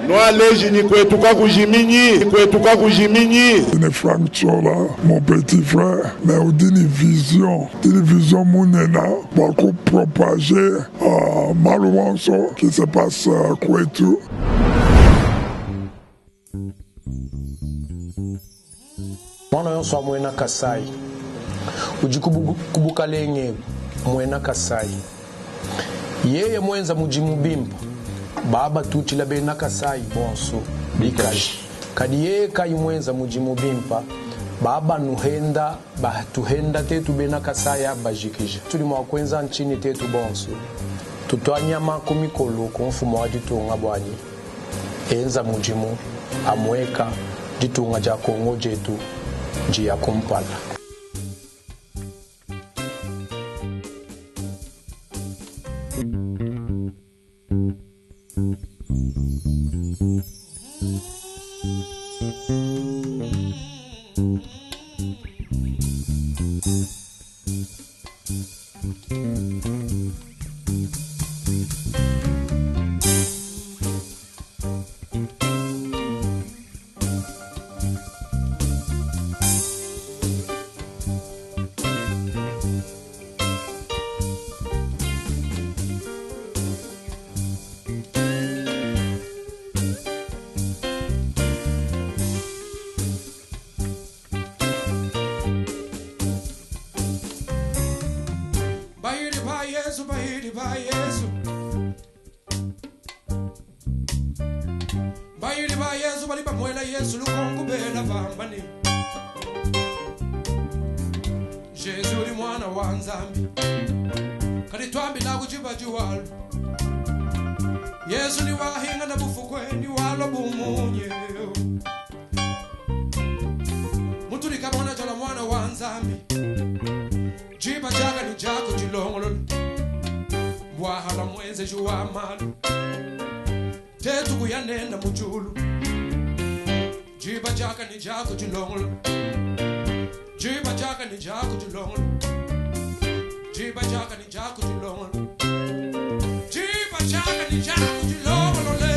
Nwaleji kwetu kakujiminyi, kwetu kakujiminyi. Ne Frank Chola, mon petit frère, mais udi vision, une vision munena bua kupropager malu wonso qui se passe kwetu. Mwana yonso wa mwena Kasai udi ku bukalenge mwena Kasai yeye mwenza mudimu bimpa baba tutila bena Kasai bonso bikaji kadi yeye kai mwenza mudimu bimpa baba nuhenda batuhenda tetu bena Kasai abajikija tuli mwa kwenza nchini tetu bonso tutwanyama ku mikolo ku mfumo wa ditunga bwanyi enza mudimu amweka ditunga dia Kongo jetu njia kumpala. Bayili ba Yesu bali bamwela Yesu lukongo bela bambani. Jesu uli mwana wa Nzambi kali twambila kujiba jiwalu. Yesu ni wahinga na bufukwe ni walo bumunye. Mutuli kabona jala mwana wa Nzambi jiba jaka ni jako jilongolo bwahala mwenze juwa malu tetu kuyanenda mujulu jiba jaka ni jako jilongolo jiba jaka ni jako jilongolo jiba jaka ni jako jilongolo jiba jaka ni jako jilongolo le.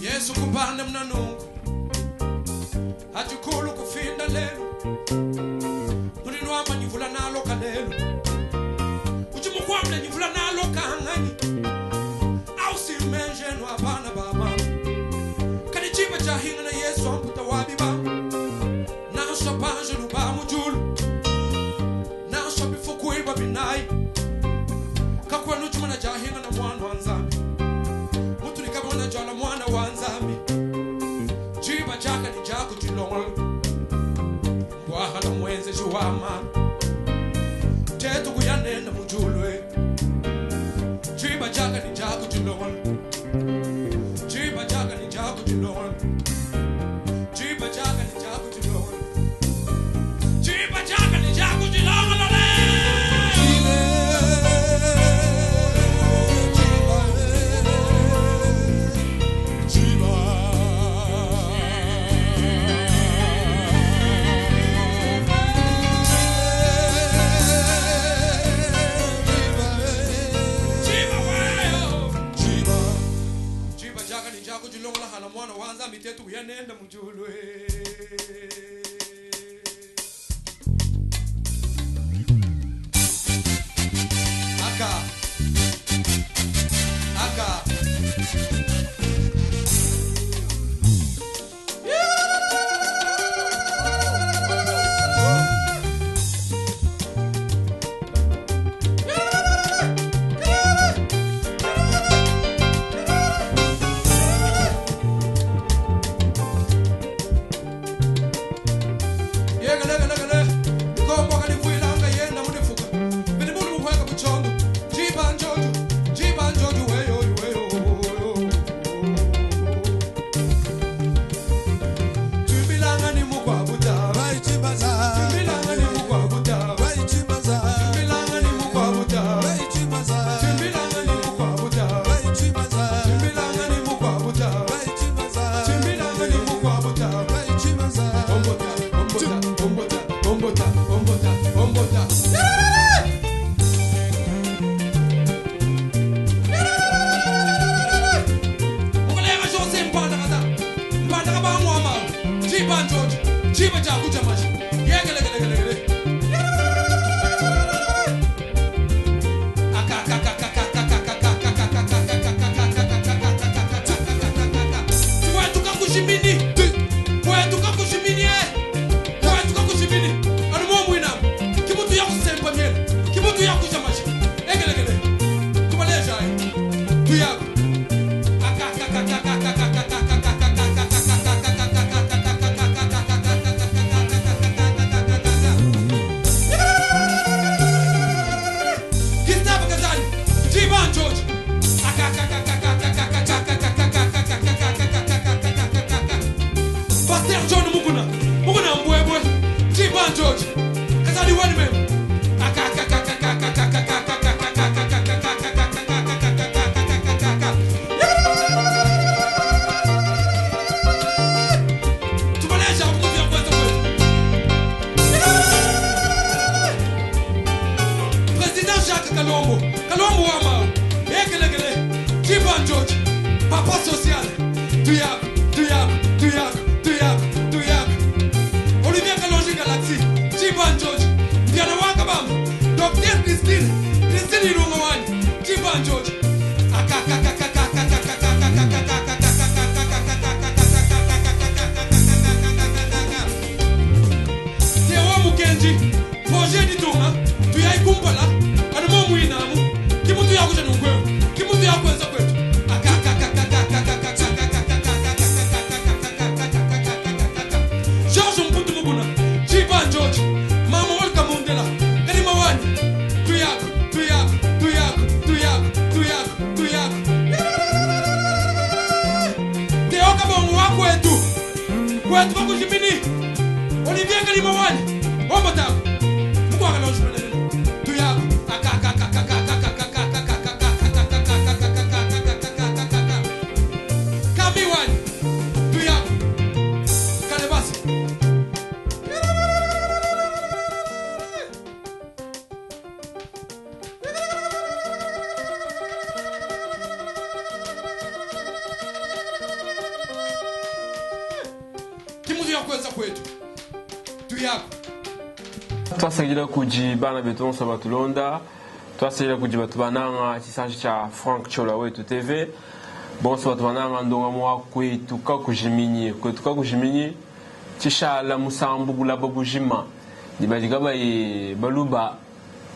Yesu kupanda mnanungu atikulu kufinda lelo nulinwamba nyivula nalo kalelo uchimukwamle nyivula nalo kangani ausimenjeno abana bama kadichiba chahinga na Yesu amputa wabiba nasha panje luba mujulu nasha bifukuiba binai kakwenu chumana chahinga na mwana wa Nzambi mutulikabona jala mwana wa Nzambi jiba chaka ni jako chilongolo bwahala mwenze chiwama tetu kuyanenda mujulwe jiba chaka ni jako chilongolo jiba chaka ni jako chilongolo jiba chaka ni jako chilongolo jiba chaka ni jako chilongolo le. Mwana wanza mitetu yanenda mujulwe. Aka aka Yegelegelegele. Mikombo kalivuilanga yenda mudifuka. Bidi mulu mukweka kuchondo. Jiba njojo. Jiba njojo weyo weyo. Tumbilanga ni mukwabuta. Tumbilanga ni mukwabuta. Tumbilanga ni mukwabuta. Tumbilanga ni mukwabuta. Tumbilanga ni mukwabuta. Tumbilanga ni mukwabuta. Ombota, ombota, ombota, ombota, ombota, ombota. Mukalema Jose mpanda kata. Mpanda kaba mwama. Jiba njojo. Jiba chakuja mashi. Yegelegelegele. Kwetuka kushimini. Kwetuka kushimini eh. Kwetuka kushimini. Anumo mwina. Kibutu ya kusempa miele. Kibutu ya kuja mashi. Egelegele. Tubaleja eh. Tuyako. Gustavo Kazani, Jiban George. Pasteur John Mukuna, Mukuna Mbwebwe, Jiban George. Kazani wani mem. Tubaleja kukutia kwetu kwetu. Président Jacques Kalombo, Kalombo Wama, Ekelegele, Jiban George, Papa Social, Tuyak, Tuyak, Tuyak, Tuyak, Tuyak, Olivier Kalonji Galaxy, Jiban George, Mpiana Wakabam, Dr. Christine, Christine Ilungowani, Jiban George, Tewa Mukenji, projet ditunga, tuyaikumpala, anumo mwinamu, kimutu yakuja nungwewe, kimutu yakwenza kwetu. George Mputu Mukuna, Jiban George, Mama Olka Mundela, Kalima Wani, tuyak, tuyak, tuyak, tuyak, tuyak, tuyak. Teo Kabongo wakwetu, kwetu bakushimini. Olivier Kalima Wani, Omotako, Mkwaka Lonjipelele, Tuyak, Kami Wani, Tuyak, Kalebasi. Kimutu ya kwanza kwetu. Tuyako. Twasengela kudi bana betu bonso batulonda, twasengela kudi batu bananga tshisanji tshia Frank Chola wetu TV, bonso batu bananga ndongamu wa kwetuka kujiminyi, kwetuka kujiminyi tshishala musambu bulaba bujima ne badi kabayi baluba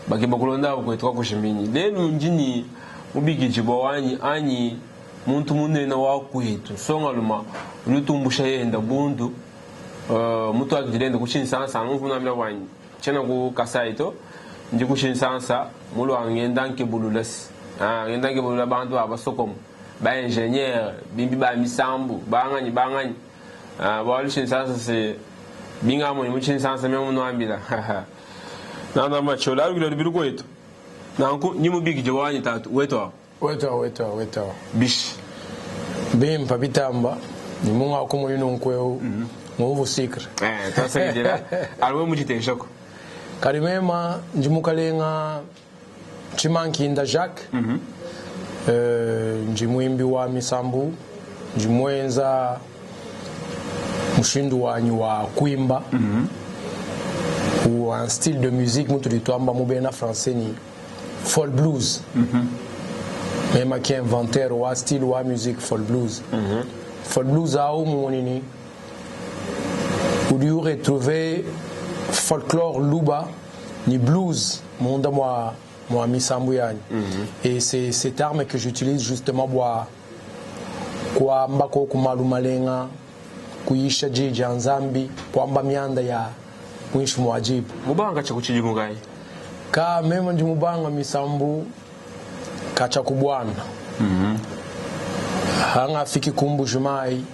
bakeba kulonda kwetuka kujiminyi. Lelu ndini mubikidibua wanyi anyi muntu munene wa kwetu nsongaluma udi utumbusha yenda bundu. Mutu akidilenda kutshinsansa muvunamila wanyi tshiena ku Kasai to ndi kutshinsansa mulwa ngenda nkebulula si. Ngenda nkebulula bantu ba basokomo ba ingénieur bimbi ba misambu banganyi banganyi. Bwalu tshinsansa se bingamoni mu tshinsansa me munuambila. Nanda machola alukila lubilu kwetu nanku ni mubikije wanyi tatu wetu awo. Wetu awo, wetu awo, wetu awo. Bishi. Bimpa bitamba ni munga wakumuni nunkweu nguvu sikre. Twasengela aliwe mujiteshako. Karimema ndi mukalenga Chimankinda Jacques. Ndi mwimbi wa misambu, ndi mwenza mushindu wanyi wa kuimba. Ou un style de musique mutu litwamba mubena français ni folk blues. Mema ki inventaire wa style wa musique folk blues. Folk blues au munini udi retrouver folklore luba ni blues munda mwa mwa misambu yanyi. Et c'est cette arme que j'utilise justement bwa kuamba ko kumalumalenga kuyisha jiji ya Nzambi kuamba mianda ya Muinshi mua diba. Mubanga tshia ku tshidimu kayi? Ka meme ndi mubanga misambu katshia ku buana. Hangafiki ku Mbuji-Mayi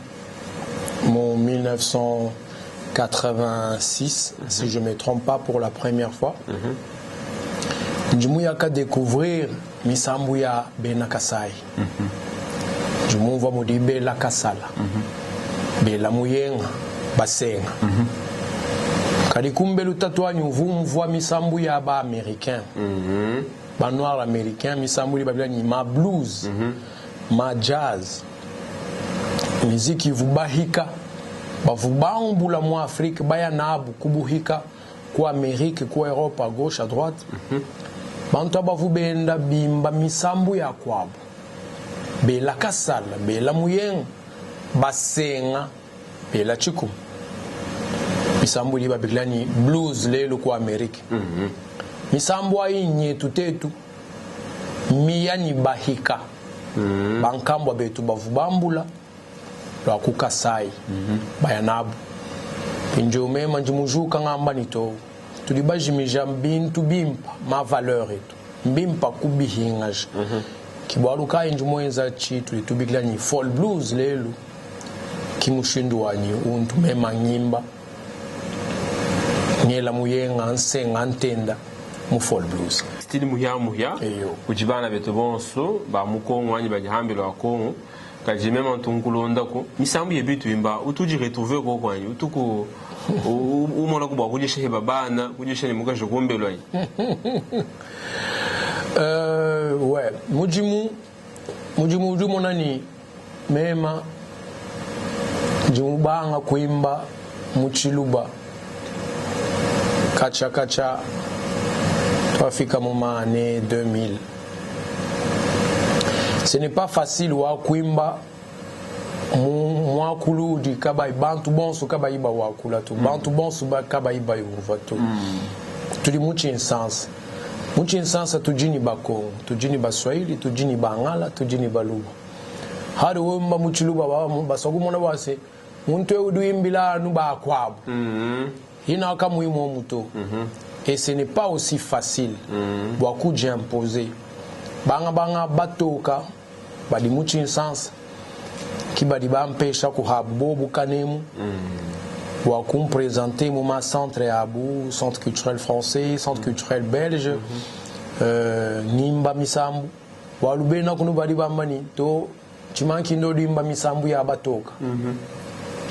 mu 1986, si je me trompe pas, pour la première fois. Ndi muyaka découvrir misambu ya bena Kasai. Ndi mumvua mudi bela kasala, bela muyenga, basenga. Kadi kumbelu tatuanyi uvua umvua misambu ya ba Americain, ba noir americain, misambu idi babila ni ma blues, ma jazz. Miziki ivu bahika bavu bambula mu Afrique baya nabu kubuhika ku Amerique, ku Europe, à gauche, à droite. Bantu abavu benda bimba misambu ya kwabu, bela kasala, bela muyenga, basenga, bela tshikuma. Misambu idi babikila ni blues lelu ku Amerique. Misambu ayi nyetu tetu miya ni bahika. Bankambua betu bavu bambula lua ku Kasai baya nabu. Mpindieu mema ndi mujuka ngamba ni to tudi bajimija bintu bimpa ma valeur etu mbimpa kubihingaja. Ki bualu kayi ndi muenza tshi tudi tubikila ni folk blues lelu ki mushindu wanyi untu mema ngimba ngela muyenga nsenga ntenda mu folk blues. Style muhia muhia Eyo. kudi bana betu bonso ba mu Kongo anyi badi hambela wa Kongo kadi meme ntu nkulondaku misambu ye bitu imba utu retrouver koko anyi utuku umona ku bua kudisha heba bana kudisha ne mukaji kumbelu anyi? Ouais, mudimu mudimu udi umona ni mema ndi mubanga kuimba mu tshiluba kacha kacha twafika mu ma année 2000. Ce n'est pas facile wa kuimba mu muakulu udi kabayi bantu bonso kabayi bawakula to, bantu bonso kabayi bayumvua to. Tudi mu tshinsansa, mu tshinsansa tudi ni bakongo, tudi ni baswahili, tudi ni bangala, tudi ni baluba. Hari wemba mu tshiluba baswa kumona bwase muntu eu udi wimbila anu bakwabu hina kamuimwa muto. Et ce n'est pas aussi facile bua kuji imposer. Banga banga batoka badi mu tshinsansa ki badi bampesha kuhabu bobu kanemu bua kumprésenter mu ma centre yabu, centre culturel français, centre culturel belge, ngimba misambu bualu bena kunu badi bamba ni to tshimanki ndo dimba misambu ya batoka.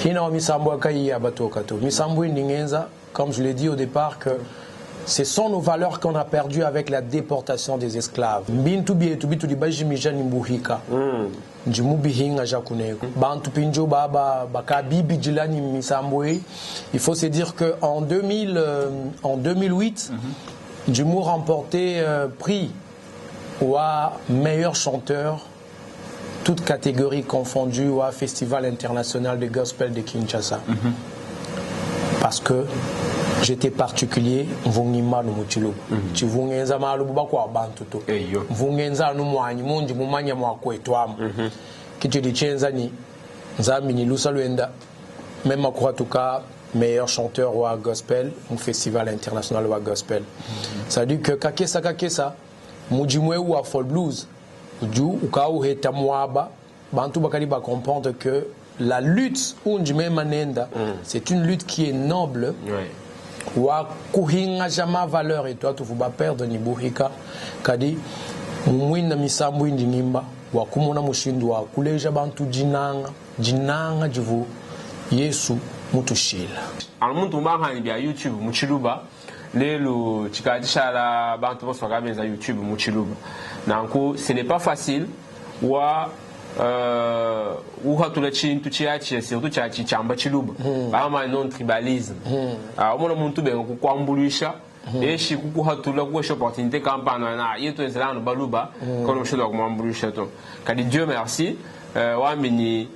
Hina wa misambu akayi ya batoka to misambu indi ngenza. Comme je l'ai dit au départ, que ce sont nos valeurs qu'on a perdues avec la déportation des esclaves. Mbintu bietu bitudi bajimija ni mbuhika. Ndi mubihinga ja kuneko. Bantu pinjo baba bakabibidila ni misambu eyi. Il faut se dire que en 2000, en 2008, Ndimu remporté prix wa meilleur chanteur toutes catégories confondues au Festival international de gospel de Kinshasa. Parce que j'étais particulier, mvungimba no muchiluba. Chivungenza malubu bakwa bantu to. Eyo. Mvungenza anu mwanyi mundi mumanya mwakwetu amu. Kitu chenza ni nzambi ni lusa lwenda même en tout cas meilleur chanteur wa gospel mu Festival international wa gospel. Ça veut dire que kakesa kakesa mujimu eu wa folk blues udi ukauheta mwaba bantu bakali ba comprendre que la lutte undi mema nenda, c'est une lutte qui est noble wa kuhingaja ma valeur etu atuvu ba perdre ni buhika. Kadi mumwina misambu indi ngimba wa kumona mushindu wa kuleja bantu dinanga dinanga divu Yesu mutushila. Anu muntu mubangani bya YouTube mu tshiluba lelu tshikadi tshala bantu bonso bakabenza YouTube mu tshiluba nanku ce n'est pas facile wa uhatula tshintu tshiatshia surtout tshia tshamba tshiluba bama non tribalisme. Ah, omona muntu benga kukwambuluisha eshi kukuhatula kukwesha opportunité kampano na yetu enzela anu baluba kono mushindu wa kumwambuluisha to. Kadi Dieu merci, wamini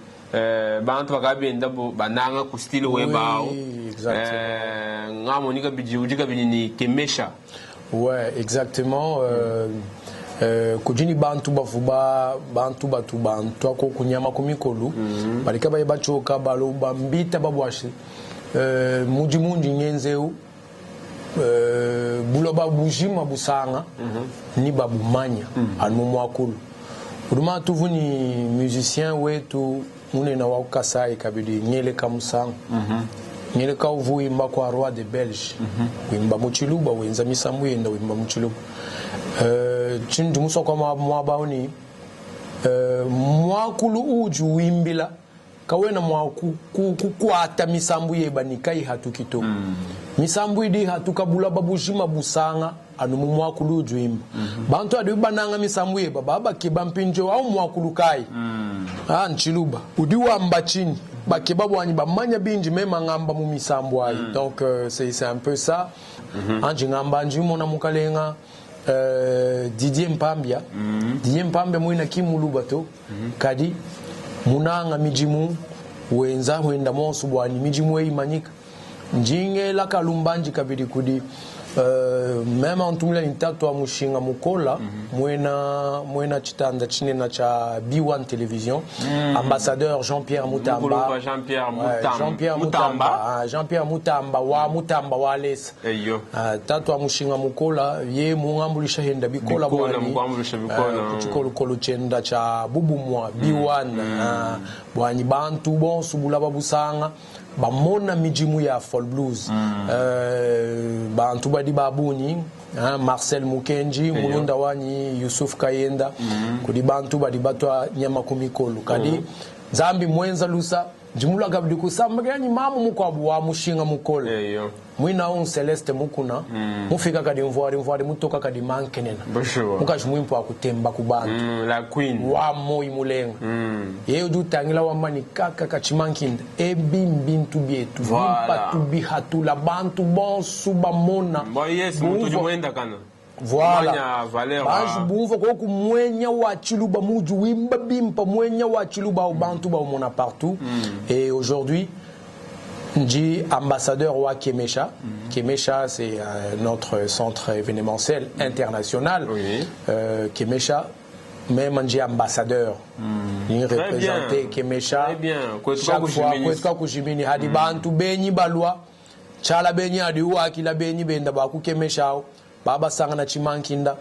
bantu bakabenda bo bananga ku style webao. Exactement. Ngamoni kabidi udi kabidi ni kemesha. Ouais, exactement. Kudini bantu bavuba bantu batu bantu ako kunyama kumikolu balika baye bachoka baloba mbita babwashe muji mundi ngenzeu. Buloba bujima busanga ni babumanya anu mu muakulu. Udi matuvu ni musicien wetu munene wa ku Kasai kabidi Ngeleka Musangu. Ngeleka uvua wimba kwa Roi de Belge. Wimba mu Tshiluba, wenza misambu yenda wimba mu Tshiluba. Tshindi musua kwa muaba au ni muakulu uudi wimbila kawena mua kukuata misambu yeba ni kayihatuki to. Misambu idi ihatuka bulaba bujima busanga anu mu muakulu udi wimba. Bantu adi bananga misambu yeba baba bakeba mpindieu au muakulu kayi? Ah, ntshiluba. Udi wamba tshinyi? Bakeba buanyi bamanya bindi mema ngamba mu misambu ayi. Donc c'est un peu ça. Anji ngamba anji mona mukalenga Didier Mpambia. Didier Mpambia muina ki muluba to. Kadi munanga midimu wenza wenda monso buanyi midimu eyi imanyika. Njingela kalumbanji kabidi kudi meme antumila ni tatu wa mushinga mukola muena muena tshitanda tshinena tshia B1 Television ambassadeur Jean-Pierre Mutamba. Mukuluba Jean-Pierre Ouais, Jean-Pierre Mutamba. Mutamba. Ah, Jean-Pierre Mutamba wa Mutamba wa Lesa. Eyo. Ah, tatu wa mushinga mukola ye mungambulisha henda bikola Bikola, bwani. mukwambulisha bikola. Ah, kutshikolokolo tshienda tshia bubumwa B1. Ah, bwanyi bantu bonso bulaba busanga bamona midimu ya folk blues. Bantu badi babunyi, hein, Marcel Mukenji, mulunda wanyi Yusuf Kayenda, kudi bantu badi batwa nyama ku mikolo. Kadi Nzambi mwenza lusa njimula kabidi kusamba yanyi mamu mukwabu wa mushinga mukole. Eyo. Mwina un Celeste Mukuna, mufika kadi mvwari mvwari mutoka kadi mankenena. Bonjour. Mukaji mwimpo akutemba ku bantu. La queen. Wa moi mulenga. Ye udi utangila wamba ni kaka kachimankinda. Ebi mbintu bietu. Voilà. Bimpa tubihatula bantu bonso bamona. Bon, yes, Bumva. muntu udi muenda kana. Voilà. Mwanya valeur Bantu wa- bumva koku mwenya wa Tshiluba muji wimba bimpa mwenya wa Tshiluba au bantu ba umona partout. Et aujourd'hui ndi ambassadeur wa Kemesha. Kemesha, c'est notre centre événementiel international. Oui. Kemesha, même ndi ambassadeur. Ni Très représenté bien. Kemesha. Très bien. Kwetu Chaque kwa fois, kushimini. kwetu kwa kushimini. Hadi bantu benyi balwa. Chala benyi hadi uwakila benyi benda bakukemesha ao. Baba sanga na chimankinda.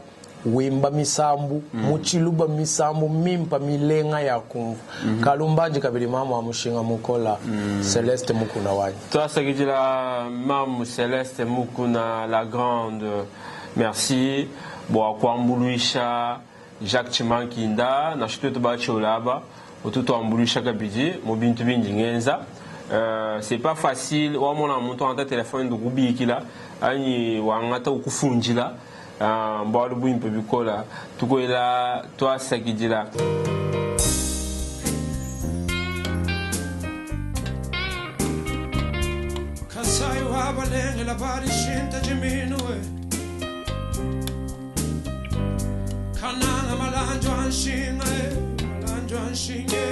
Wimba misambu, muchiluba misambu mimpa milenga ya kumva. Kalumbanji kabili mama wa mushinga mukola, Celeste Mukuna wanyi. Twasakidila mamu Celeste Mukuna la grande. Merci. Bwa kuambuluisha Jacques Tshimankinda na shituetu batshiolaba ututuambuluisha kabidi mu bintu bindi ngenza. C'est pas facile wamona muntu angata telefone ndukubikila anyi wangata ukufundila. Mbalu bwimpe bikola tukwela twasakidila. Kasai wabalengela barishinta jiminwe. Kananga malanjo anshinge, malanjo anshinge.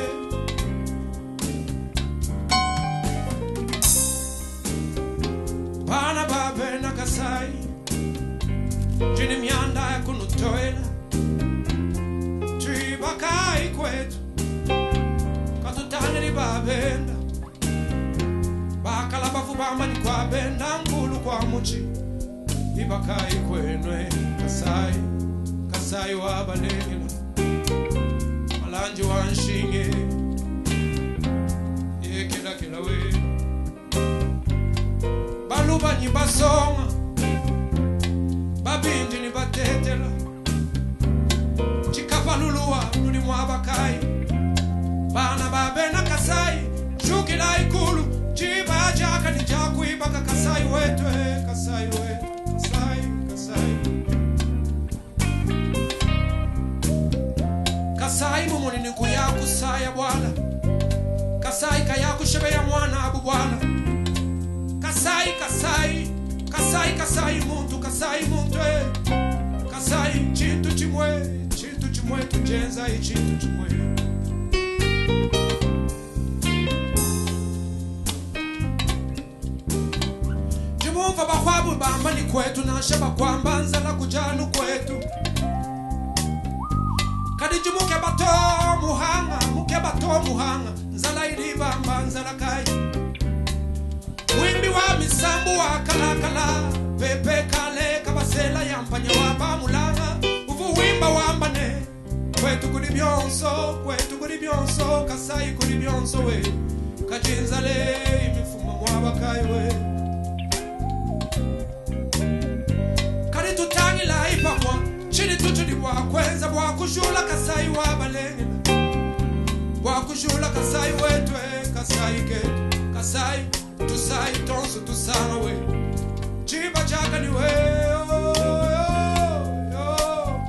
Bana babe na Kasai, jini mianda ya kunutoela. Tuibakai kwetu, katutane ni babenda. Bakala bafu bamani kwa benda nkulu kwa muchi. Ibakai kwenwe Kasai, Kasai wabalengela. Malanji wanshinge, yekela kela we. Baluba ni basonga, babindi ni batetela. Chikapaluluwa luli mwabakai. Bana babena Kasai, shukila ikulu. Chiba jaka ni jakuibaka Kasai wetwe, Kasai wetwe, Kasai, Kasai. Kasai mumuni ni kuyakusaya bwana. Kasai kayakushebeya mwana abu bwana. Kasai, Kasai, Kasai, Kasai muntu, Kasai muntu, eh. Kasai chintu chimwe, chintu chimwe tujenza chintu chimwe. Jimumva bakhwabu bamba ni kwetu nasha bakwamba nzala kujanu kwetu. Kadi jimuke bato muhanga, muke bato muhanga, nzala ili bamba nzala kai. Mwimbi wa misambu wa kalakala, pepe byonso, kwetu kuli byonso, Kasai kuli byonso we. Kachinzale imifuma mwabakayi we. Kali tutangila ipamwa, chini tutuli bwakwenza bwakushula Kasai wabalengela. Bwakushula Kasai wetwe, Kasai ketu, Kasai tusai tonso tusanga we. Chiba chakani we. Oh, oh, oh.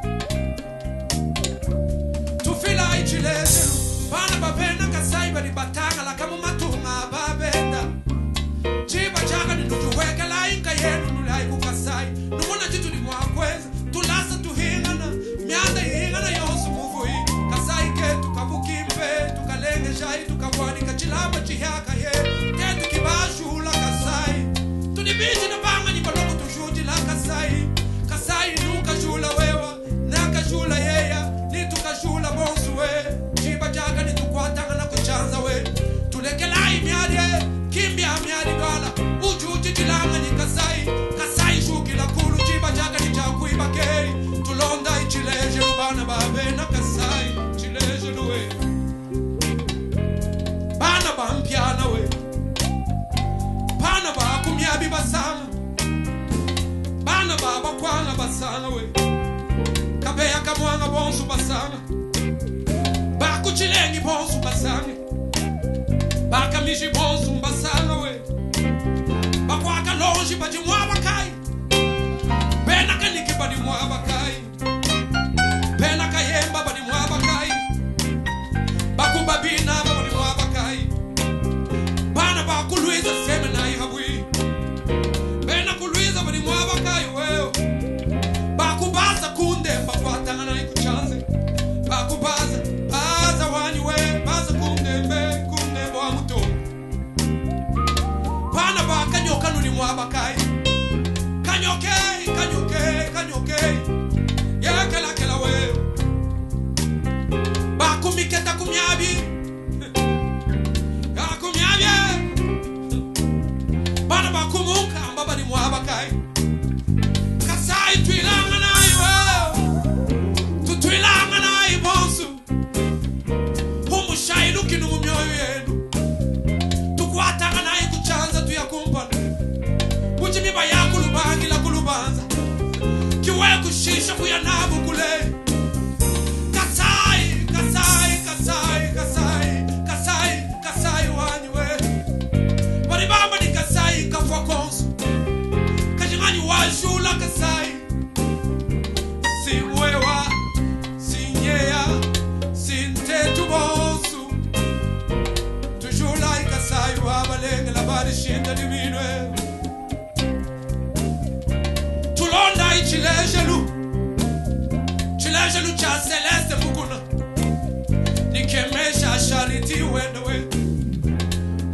Tufila ichilezelu bana babena Kasai bali batanga la kamu matunga babenda. Chiba chakani nujuwekela inka yenu nulai ku Kasai. Numuna chitu ni mwakweza tulasa tuhingana mianda ihingana yonso muvui. Kasai ketu kabukimpe tukalenge shai tukabwanika chilamba chihaka ye. Tetu kibashula Kasai. Tunibiji na banga ni baloko tushuji la Kasai. Kasai nukashula wewa nakashula yeya nitukashula bonsu we. Chiba chaka nitukwatanga na kuchanza we. Tulekela imyali kimbia myali dwala ujuji chilanga ni Kasai. Kasai shukila kulu chiba chaka ni chakuiba kei. Tulonda ichileje lubana babe na Kasai chileje luwe. Bana bampiana we. Bana bakumyabi basanga. Bana baba kwanga basanga we. Kabeya kamwanga bonsu basanga. Bakuchilengi bonsu basanga. Bakamishi bonsu basanga we. Bakwaka lonji bajimwa bakai. Bena kaniki badimwa bakai. Bena kayemba badimwa bakai. Bakubabina badimwa bakai. Bana bakulwiza seme na ihabwi. Bena kulwiza badimwa bakai we. Bakubaza kunde bakwatanga na ikuchanze. Bakubaza baza wani we baza kunde mbe kunde bwa muto. Bana bakanyoka nuli mwa bakai. Kanyoke kanyoke kanyoke. Yekela kela we. Bakumiketa kumyabi. Yakumyabi. Bana bakumuka mbabali mwa bakai. Kasai twilanga na iwe. Tutwilanga na ibonsu. Humushayi lukinu mu myoyo yenu. Tukwatanga na ikuchanza tuyakumpana. Kuchimiba yakulubangila kulubanza. Kiwe kushisha kuya nabu kule. Kasai, Kasai, Kasai, Kasai, Kasai, Kasai wanyiwe. Baribamba ni Kasai kafwa konsu. Kajingani wajula Kasai. Siwewa, sinyeya, sintetu bonsu. Tujula ikasai wabalengela balishinda liminwe. Tulonda ichilejelu. Chilejelu cha Celeste Mukuna. Nikemesha shariti wendewe.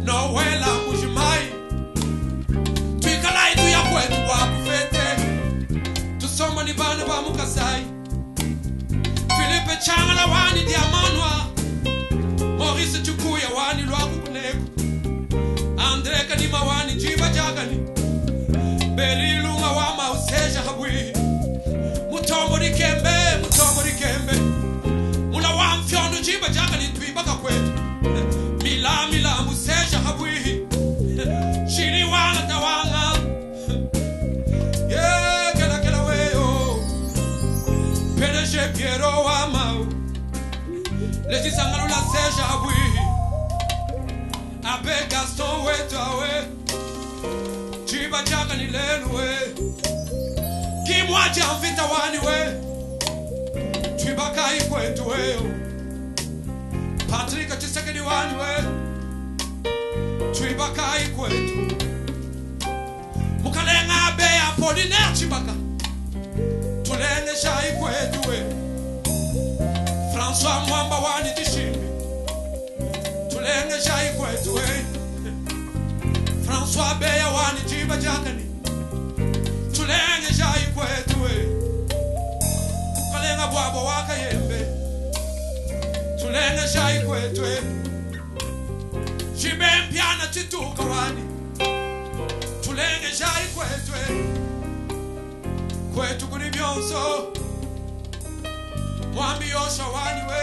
Nowela mujimai. Twikala itu ya kwetu wakufete. Tusoma ni bana ba mukasai. Philippe Changala wani diamanwa. Maurice Chukuya wani lwaku kuneko. Andre Kadima wani jiba jagani. Berilunga wa mauseja habwi. Mutombo dikembe, mutombo dikembe. Mula wa mfyondo jiba jagani twibaka kwetu. Mila mila museja habwi. Shiri wanga tawanga. Yeah, kela kela weyo. PDG Piero wa mau. Leti sangalo la seja habwi. Abe Gaston wetu awe. Chiba chaka ni lelu we. Kimwacha mvita wani we. Twibaka ikwetu we. Patrick Tshisekedi wani we. Twibaka ikwetu. Mukalenga abe Apollinaire Chibaka. Tulenge shai kwetu we. François Mwamba wani tishimbi. Tulenge shai kwetu we. François Beya wani chiba jakani. Tulenge shai kwetu we. Mukalenga bwabo wakayembe. Tulenge shai kwetu we. Chibe mpiana chituka wani. Tulenge shai kwetu we. Kwetu kuli byonso. Mwambi Yoshua wanyi we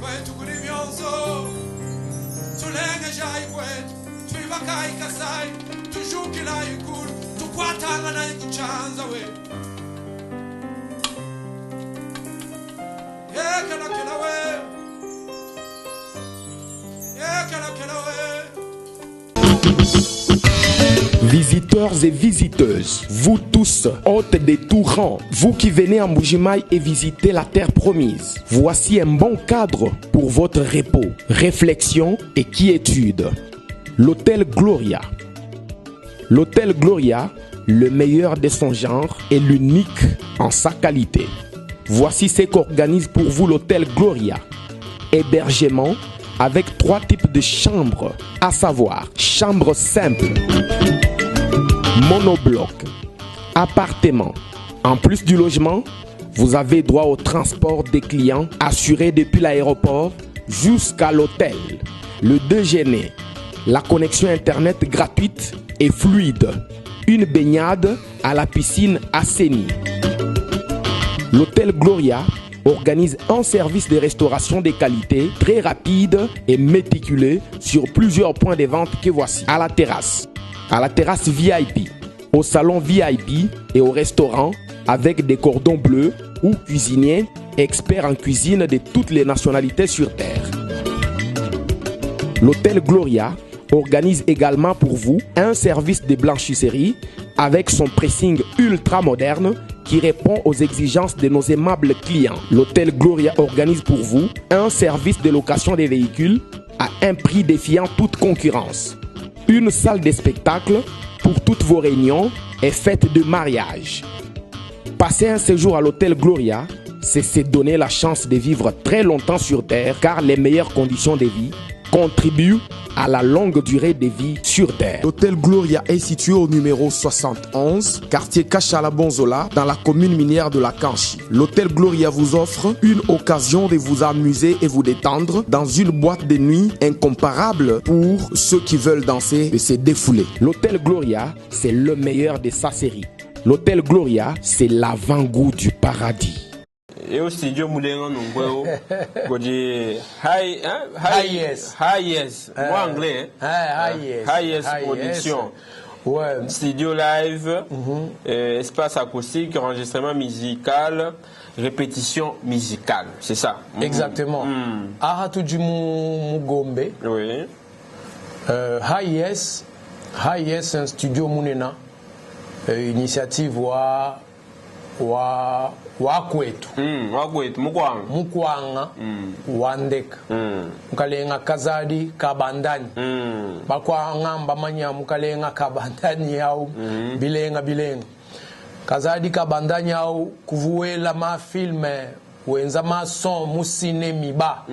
kwetu kuli byonso tulengejayi kwetu twibakayi Kasai tujukilayi kulu tukwatanganayi kuchanza we ekelakela we ekelakela we. Visiteurs et visiteuses, vous tous, hôtes de tout rang, vous qui venez en Mbujimayi et visitez la terre promise, voici un bon cadre pour votre repos, réflexion et quiétude. L'hôtel Gloria. L'hôtel Gloria, le meilleur de son genre et l'unique en sa qualité. Voici ce qu'organise pour vous l'hôtel Gloria. Hébergement avec 3 types de chambres, à savoir chambre simple, monobloc, appartement. En plus du logement, vous avez droit au transport des clients assuré depuis l'aéroport jusqu'à l'hôtel, le déjeuner, la connexion internet gratuite et fluide, une baignade à la piscine assainie. L'hôtel Gloria organise un service de restauration de qualité très rapide et méticuleux sur plusieurs points de vente que voici. À la terrasse, à la terrasse VIP, au salon VIP et au restaurant avec des cordons bleus ou cuisiniers experts en cuisine de toutes les nationalités sur Terre. L'hôtel Gloria organise également pour vous un service de blanchisserie avec son pressing ultra moderne qui répond aux exigences de nos aimables clients. L'hôtel Gloria organise pour vous un service de location des véhicules à un prix défiant toute concurrence. Une salle de spectacle pour toutes vos réunions et fêtes de mariage. Passer un séjour à l'hôtel Gloria, c'est se donner la chance de vivre très longtemps sur Terre, car les meilleures conditions de vie contribuent à la longue durée de vie sur Terre. L'hôtel Gloria est situé au numéro 71, quartier Kachala-Bonzola, dans la commune minière de la Kanchi. L'hôtel Gloria vous offre une occasion de vous amuser et vous détendre dans une boîte de nuit incomparable pour ceux qui veulent danser et se défouler. L'hôtel Gloria, c'est le meilleur de sa série. L'hôtel Gloria, c'est l'avant-goût du paradis. Eu studio mulenga nungu eu kudi high, hein? High yes. High yes. Moi anglais, hein? High, high yes. High yes High yes. production. Ouais. Studio live, espace acoustique, enregistrement musical, répétition musicale, c'est ça. Exactement. Aha tudi mu, mu Gombe. Oui. High yes. High yes, un studio munena. Initiative wa, wa, wa kwetu. Wa kwetu, mukwanga. Mukwanga, wandeka. Mukalenga kazadi kabandani. Bakwanga mbamanya mukalenga kabandani au bilenga bilenga. Kazadi kabandani au kuvuela ma filme wenza ma son mu ciné miba.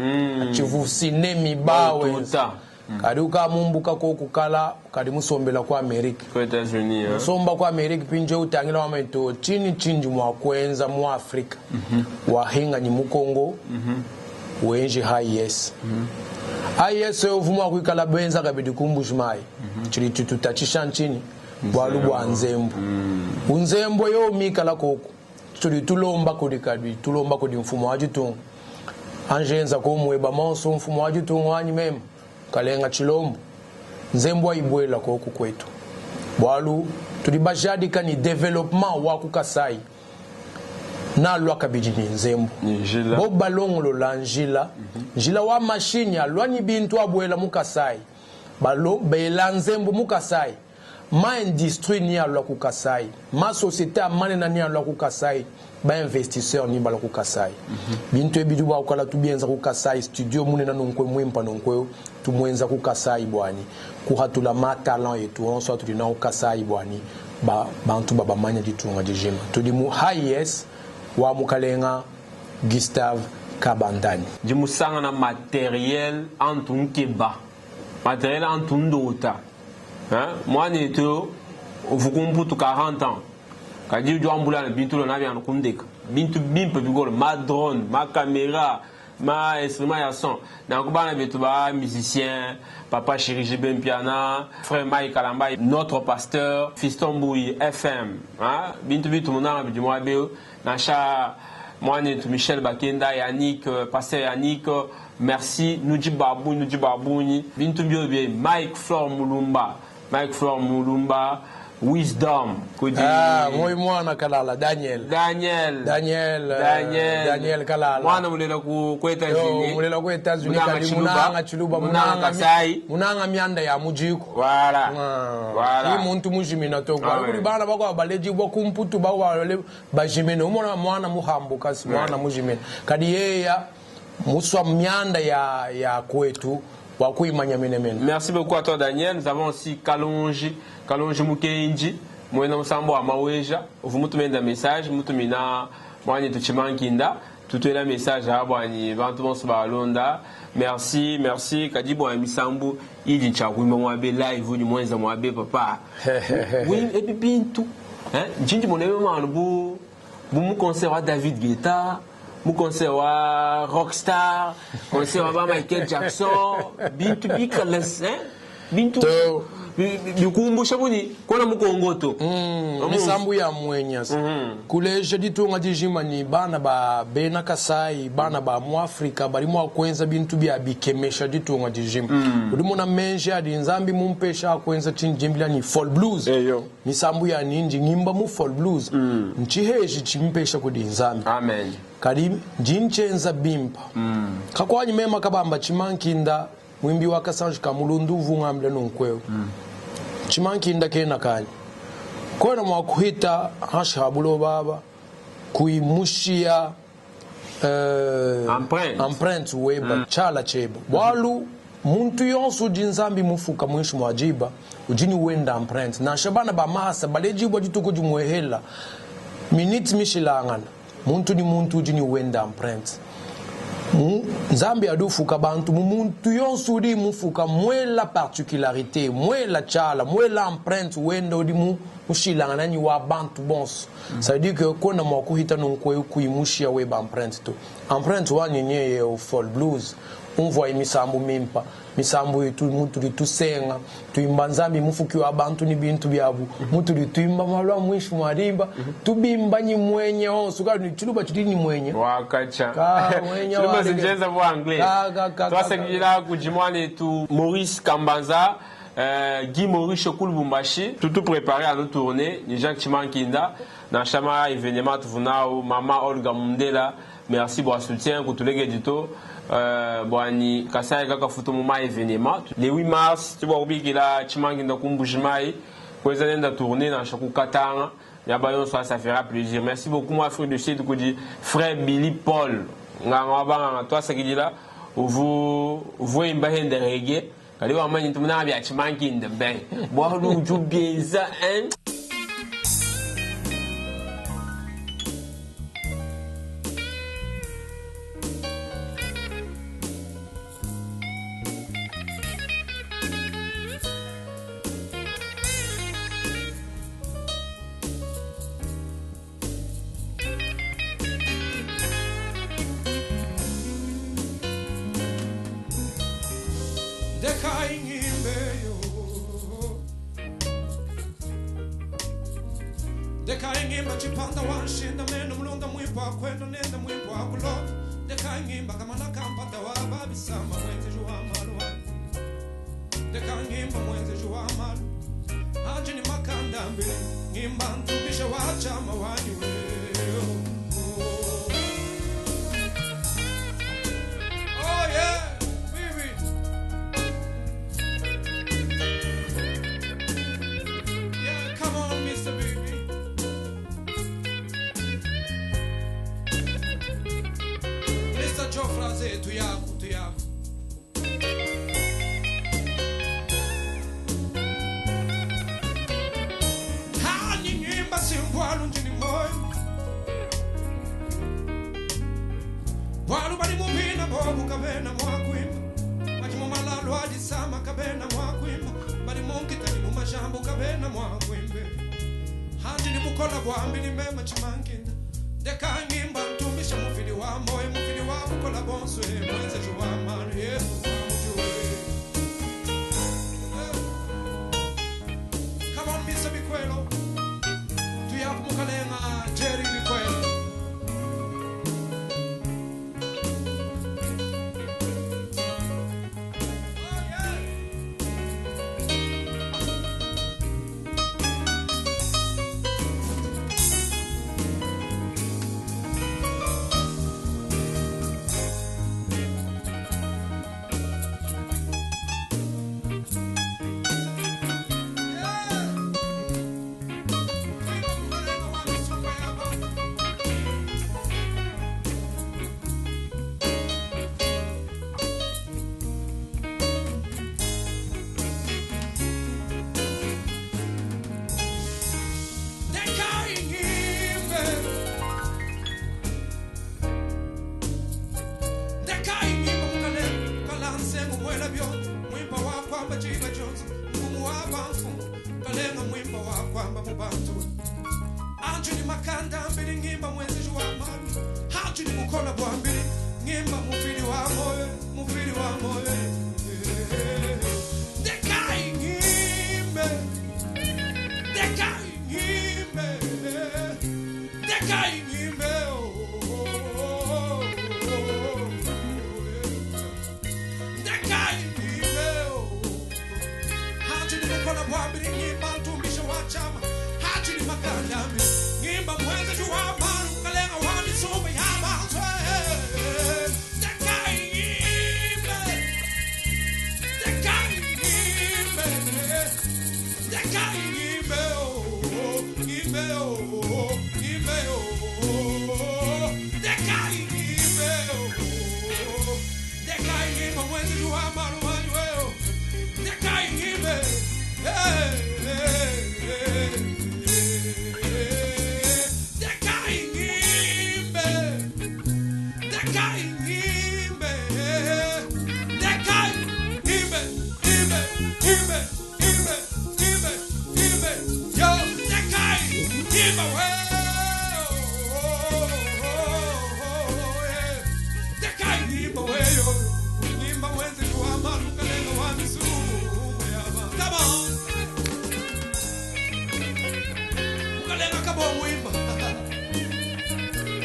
Achivu ciné miba Ba wenza. ututa. Kadi ukamumbuka ko kukala kadi musombela kwa Amerika. Kwa États-Unis, hein. Somba kwa Amerika pinje utangila wa meto chini chinji mwa kwenza mu Afrika. Wahinga ni mu Congo. Wenji high yes. High yes yo vumwa kuikala benza kabidi kumbushmai. Chili tutachisha nchini. Bwalu bwa nzembo. Unzembo yo mikala koko. Tuli tulomba kudi kadi tulomba kudi mfumo wa jitunga. Anjenza ko mweba monso mfumo wa jitunga wanyi mema. Kalenga chilombo. Nzembo aibwela koko kwetu. Bwalu tulibajadika ni development wa kukasai. Na lwa kabidi ni nzembo. Ni njila. Bo balongolo la njila. Njila wa machine ya lwa ni bintu abwela mukasai. Balo bela nzembo mukasai. Ma industrie ni alwa kukasai. Ma société amane na ni alwa kukasai. Ba investisseur ni bala kukasai. Bintu ebidu ba ukala tubienza kukasai studio mune na nonkwe mwimpa nonkwe tumwenza kukasai bwani. Kuhatula ma talent yetu on soit tulina kukasai bwani. Ba bantu baba manya ditunga dijima. Tudi mu high yes wa mukalenga Gustave Kabandani. Dimusanga na matériel antunkeba. Matériel antundota. Hein? Moi neto uvukumputu 40 ans. Kadi ujua mbula na bintu lo nabi anukundeka. Bintu bimpe bigolo ma drone, ma caméra, ma instrument ya son. Na kubana betu ba musicien, papa chéri JB Mpiana, frère Mike Kalamba, notre pasteur, Fiston Bouy FM. Hein? Bintu bitu munanga bidimwa beo na cha Mwanetu Michel Bakenda, Yannick, Pasteur Yannick, merci. Nudi babunyi, nudi babunyi. Bintu mbio bie Mike Flor Mulumba. Mike Flor Mulumba, Wisdom. Kudi Ah, moi mwana Kalala Daniel. Daniel. Daniel, Daniel. Daniel Kalala. Mwana mulela ku ku Yo, États-Unis. mulela ku États-Unis Munanga kadi Chiluba. munanga Chiluba, Munanga Kasai. munanga mianda ya mujiko. Voilà. Ah, Voilà. Ni muntu mujimina to Ah, kwa ouais. kuli bana bako balejibwa kumputu bako bale bajimina umona mwana muhambu kasi mwana mujimina kadi yeya muswa mianda ya ya kwetu wakuimanya menemene. Merci beaucoup à toi Daniel. Nous avons aussi Kalonji, Kalonji Mukenji, mwena musambo wa Maweja. Uvu mutumenda message, mutumina mwani tuchimankinda. Tutwela message abwani bantu bonso balonda. Merci, merci. Kadi bwa misambu ili nchakuimba mwabe live ni mwenza mwabe papa. Oui, et puis bintu. Hein, njindi monebe manu bu bu mu concert wa David Guetta, mu concert wa Rockstar, concert wa ba Michael Jackson, bintu bikalas, hein? Bintu To. bikumbusha buni kona mukongo to. Misambu ya mwenya kuleja ditunga dijima ni bana ba bena Kasai, bana ba mu Afrika bali mwa kwenza bintu bya bikemesha ditunga dijima. Uli mona menje adi nzambi mumpesha akwenza chinjimbila ni folk blues. Eyo. Misambu ya ninji ngimba mu folk blues. Nchiheji chimpesha kudi nzambi. Amen. Kadi ndinchenza bimpa. Kakwanyi mema kabamba chimankinda mwimbi wa Kasanji kamulundu vungambile nunkweo. Chimankinda kena kanyi kwena mwakuhita hashabulo baba kuimushia Empreinte. empreinte weba chala cheba bwalu muntu yonso udi nzambi mufuka mwinshi mwajiba ujini wenda empreinte nansha bana ba mahasa balejibwa dituku dimwehela minute mishilangana muntu ni muntu ujini wenda empreinte. Nzambi adufuka bantu mu muntu yonso udi mufuka mwela particularité mwela chala mwela empreinte wenda udi mu mushilangana ni wa bantu bonso. Ça veut dire que kona mwa kuhita nunkwe kuimushia weba empreinte to empreinte wanyenye ye folk blues umvwa imisambu mimpa misambu itu muntu litusenga tuimba nzambi mufuki wa bantu ni bintu byabu muntu lituimba malwa mwishu mwarimba tubimba ni mwenye onso ka ni chiluba chili ni mwenye Wakacha. Ka, mwenye Chiluba wa zinjenza bu anglais. Ka, ka, ka, Twasakila kujimwane tu Maurice Kambanza, Guy Maurice Kulubumbashi, tout tout préparé à nous tourner, ni Jacques Chimankinda, dans chama événement tuvunao, Mama Olga Mundela, merci pour le soutien, kutulege dito. Bwani Kasai kaka futo muma événement le 8 mars tu bwa kubikila Chimankinda kumbujimai kweza nenda tourner dans chaque katanga ya bayon ça, ça fera plaisir. Merci beaucoup moi Afrique du Sud kudi frère Billy Paul nganga banga toi sakidila uvu uvu imba hende reggae kali wa manyi tumuna bya Chimankinda ben bwa lu jubieza hein. Ndekaingimba chipanda wanshinda meno mulonda mwimbo akwenda nenda mwimbo akulonda ndekaingimba kamana kampata wababisamba mwenzeji wa malu ndekangimba mwenzeji wa malu anje ni makanda mbili ngimba ntumbisha wachama wanyu. Oh yeah, baby. Yeah, come on, Mr. Baby. Mr. Joe Fraze, tuyaku, tuyaku. Hani nyimba simbwalu njini moyo. Bwalu bali mupina bobu kabena mwakwimba. Bali mu malalo adisama kabena mwakwimba. Bali munkitani mu majambo kabena mwakwimba. Handi ni mukola bwambi ni mema chimankinda. Ndeka ngimba ntumbisha mufili wa moyo, mufili wa bukola bonswe, mwenze juwa manu, yesu wa mujuwe. Come on, Mr. Bikwelo. Tuyakumukalenga Jerry Bikwelo. diba dionso mfumu wa bamfumu kalenga mwimba wa kwamba mu bantu anjuli makanda mbili ngimba mwenzeji wa malu hanjuli bukola bwa mbili ngimba mufili wa moyo mufili wa moyo dekai ngimbe dekai ngimbe dekai ngimbe oh, oh, oh, oh, oh. Dekai ngimbe oh. Hachili mukola bwambili ngimba ntumbisho wa chama hachili makandami ngimba mwenzeji wa malu kalenga wa misumba ya bantu dekai ngimbe dekai ngimbe dekai ngimbe oh ngimbe oh ngimbe oh dekai ngimbe oh dekai ngimba mwenzeji wa malu wanyu dekai ngimbe dekai ngimbe dekai ngimbe dekai ngimbe ngimbe ngimbe ngimbe ngimbe ngimbe yo dekai ngimbe we dekai ngimbe we yo ngimba wenze wa malu kalenga wa misumu yaba come on ukalenga kabo mwimba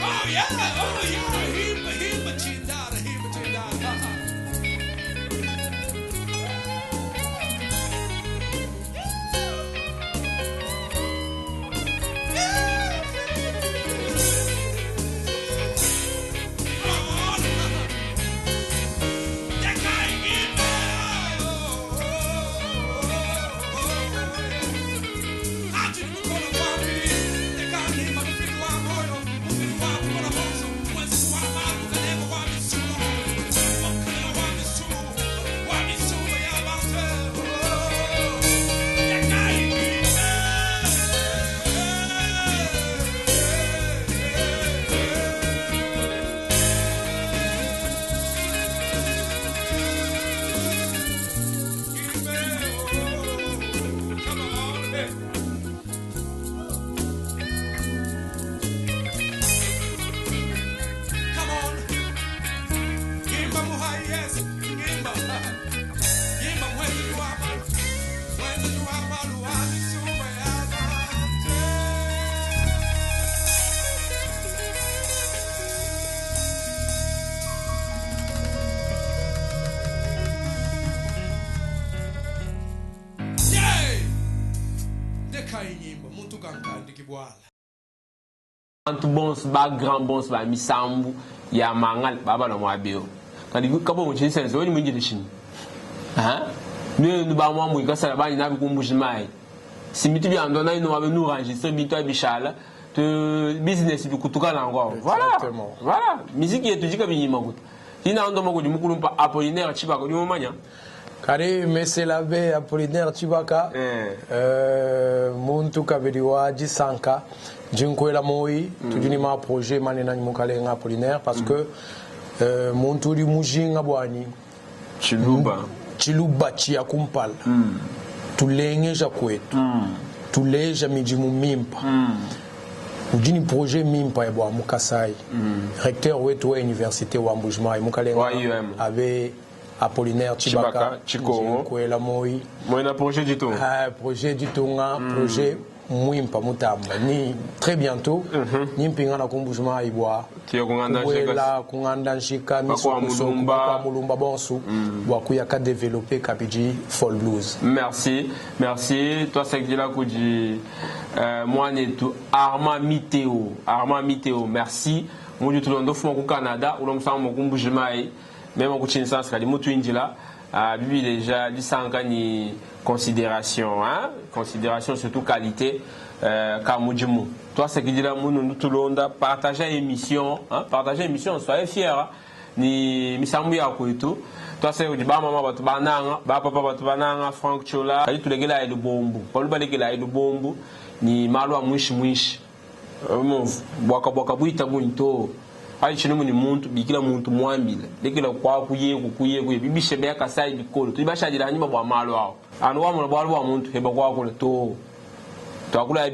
oh yeah oh yeah himba himba chindara himba chindara Come on, hey. Come on. Ngimba muhai yes. Ngimba. Ngimba mwezi wa malu. Mwezi wa malu wa misumba ya bante. Yay! Ndeka inyimba muntu kankandikibwala. Bantu bonso ba grand bonso ba misambu ya mangal baba na mwabio kadi kabo muchinsense weni mwinjile shini ha nwe ba mwa mu ikasala bani nabi kumbuji mai si mitu bya ndona ino wabe nu enregistrer bitu abishala te business bikutuka na ngwa voilà Exactement. voilà musique yetu jika binyima kuta ina ndo mako dimukulumpa Apollinaire Chibaka dimomanya Kari meselabe Apollinaire Chibaka Eh. Muntu kabili wa jisanka jinkwela moi tudi ma projet manena mukalenga Apollinaire parce que muntu uli mujinga bwani Chiluba chiluba chia kumpala tulengeja kwetu tuleja mijimu mimpa ujini projet mimpa ya bwa mukasai recteur wetu wa université wa Mbujimayi mukalenga Wa IUM. abe Apollinaire Chibaka, Chibaka, Chikongo. Jinkwela moi mwena projet ditu Ah, projet ditunga projet mwimpa mutamba ni très bientôt nimpinga na kumbujimayi bwa Tiyo kunganda nshika. kubwela kunganda nshika Bakwa mulumba. bakwa mulumba bonsu bwa kuyaka développer kapiji fall blues Merci, merci. Toi, c'est que là que mwanetu Armand Miteo. Armand Miteo, merci. Muju tulondo fuma ku Canada, ulo musango ku Mbujimayi, même ku Kinshasa kali mutu injila. Ah, bibi déjà lisanka ni considération, hein? Considération surtout qualité ka mujimu. Toi, c'est que là munu tulonda partager émission, hein? Partager émission, soyez fiers. Hein? Ni misambu ya kwetu twase kuti ba mama batu bananga ba papa batu bananga Frank Chola kali tulegela lubombu palu balekela lubombu ni malu a mwishi mwishi bwaka bwaka bwita bunto ali chino ni muntu bikila muntu mwambile lekela kwa kuyeku kuyeku bibishe bya kasai bikolo tuli bashadira hanyuma bwa malu awo. Anu wamona bualu bua muntu eba kuakula to. Tuakula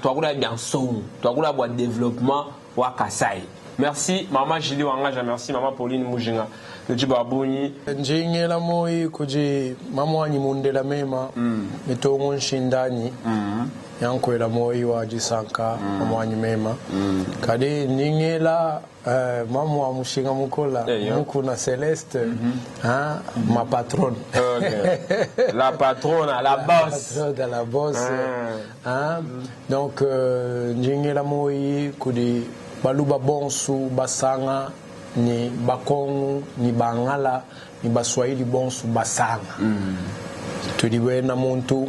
tuakula bia nsongo, tuakula bua développement wa Kasai. Merci maman Julie Wangaja, merci maman Pauline Mujinga. Nudi babunyi. Njingela moi kuji mamwanyi mundela mema mitongo nshindanyi yankwela moi wa jisanka mamwanyi mema kadi ningela mamu wa mushinga mukola mukuna Celeste hein, ma patronne. Okay. La patronne, la boss. La patronne, la boss. Hein? Donc njingela moi kudi baluba bonsu basanga ni bakongo ni bangala ni baswahili bonsu basanga. Tuliwe na muntu